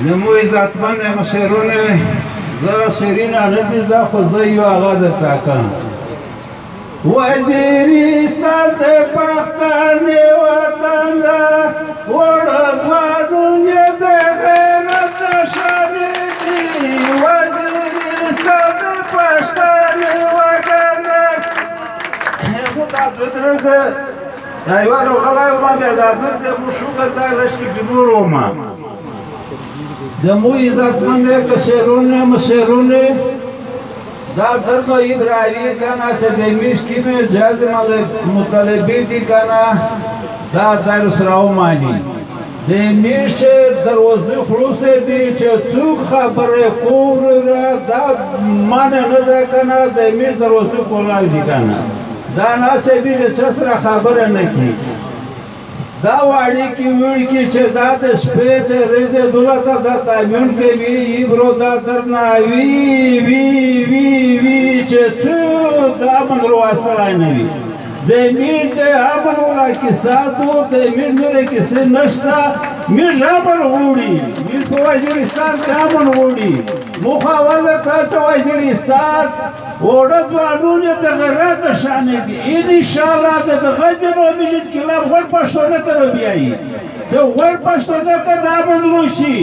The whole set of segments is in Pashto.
زموږ عزتمن مشرونه زه شیرین نه دي زه خو زه یو هغه درته کوم. وزیرستان د پښتنې وطن ده، وړه ځوانونه د غیرت نښانې دي. وزیرستان د پښتنې وطن ده. دا دوه درې دا یوه غلی وم، بیا دا زر دی مو شکر دا لږ کې بیمور وم. زموږ عزتمند کشرونه مشرونه دا درنو ابراهیمي کنه چې د میش کې مې جلد مطالبې دي کنه، دا درس راوماني. د میش چې دروازې خلاصې دي چې څوک خبرې کور دا منع نه ده کنه، د میش دروازې کولاو دي کنه. دا نه چې بیش چا سره خبره نه کی. دا واړی کی وړ کی چې دا د شپې چې ورځې دولت دا تامین کوي ایبرو دا درنه وی وی وی وی چې څوک د امن راوستلی نه وي. د میر د امن ولا کیسه دو د میر نورې کیسې نشته. میر امن غواړي، میر په وزیرستان کې امن غواړي. موخه اوله ته چې وزیرستان وړه ځوانونه د غیرت نښانې دي. انشاءالله د دغه جنو ملي انقلاب غوړ پښتانه ته راوبیایي، چې غوړ پښتانه ته د امن روشي.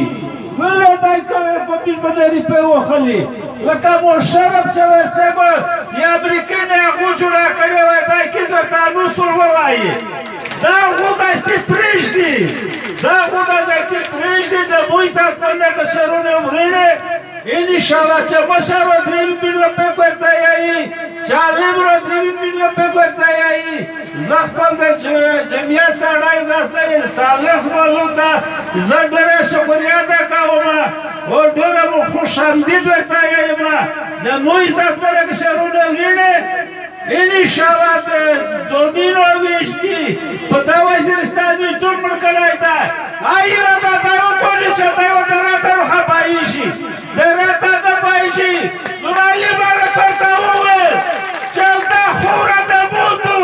ولې دا کوې په میر باندې روپۍ وخلي لکه مشرف چې ورڅه به یا امریکې نه هغو جوړه کړې وای، دا کیس ورته انوسول ووایي. دا هغو دستي پرېږدي، دا هغو دستي پرېږدي. د موی ساتمنده کشرونه ورېڼې انشاءالله چې مشر درې میل روپۍ ورته یایي، چې عالم درې میل روپۍ ورته یایي. زه خپل د جمعیت سړی زه صالح مولو ته زه ډېره شکریه ادا کوم او ډېره مو خوش آمدید ورته یم. د موی ساتمنده کشرونه ورېڼې انشاءالله د ځونینو ویش دي په دا وزیرستان مې څوک مړ کړی دی. ایله دا دارو کولی چې دی ورته راته خبایي شي، د راته دبایي شي. نورعلي ملک ورته وویل چې دا خوره د بوتو،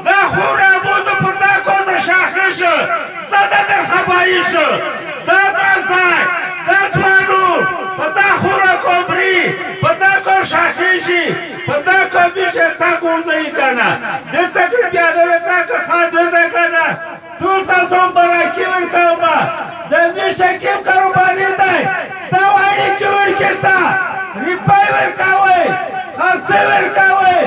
دا خوره بوتو په تا کوزه شاخه شه، زه د در خبایي شه. دا دا ځای دا ځوانو په تا خوره کوبري، په تا کو شاخې شي، په تا کو بیشه تا ګورځوي که نه، دلته کړې بیا نه تا که خان دلته که نه. ټول تاسو مبارکي ورکوم. د میر شکیب کاروباري دی، دا واړي کې ورکړه روپۍ ورکوئ، خرڅې ورکوئ.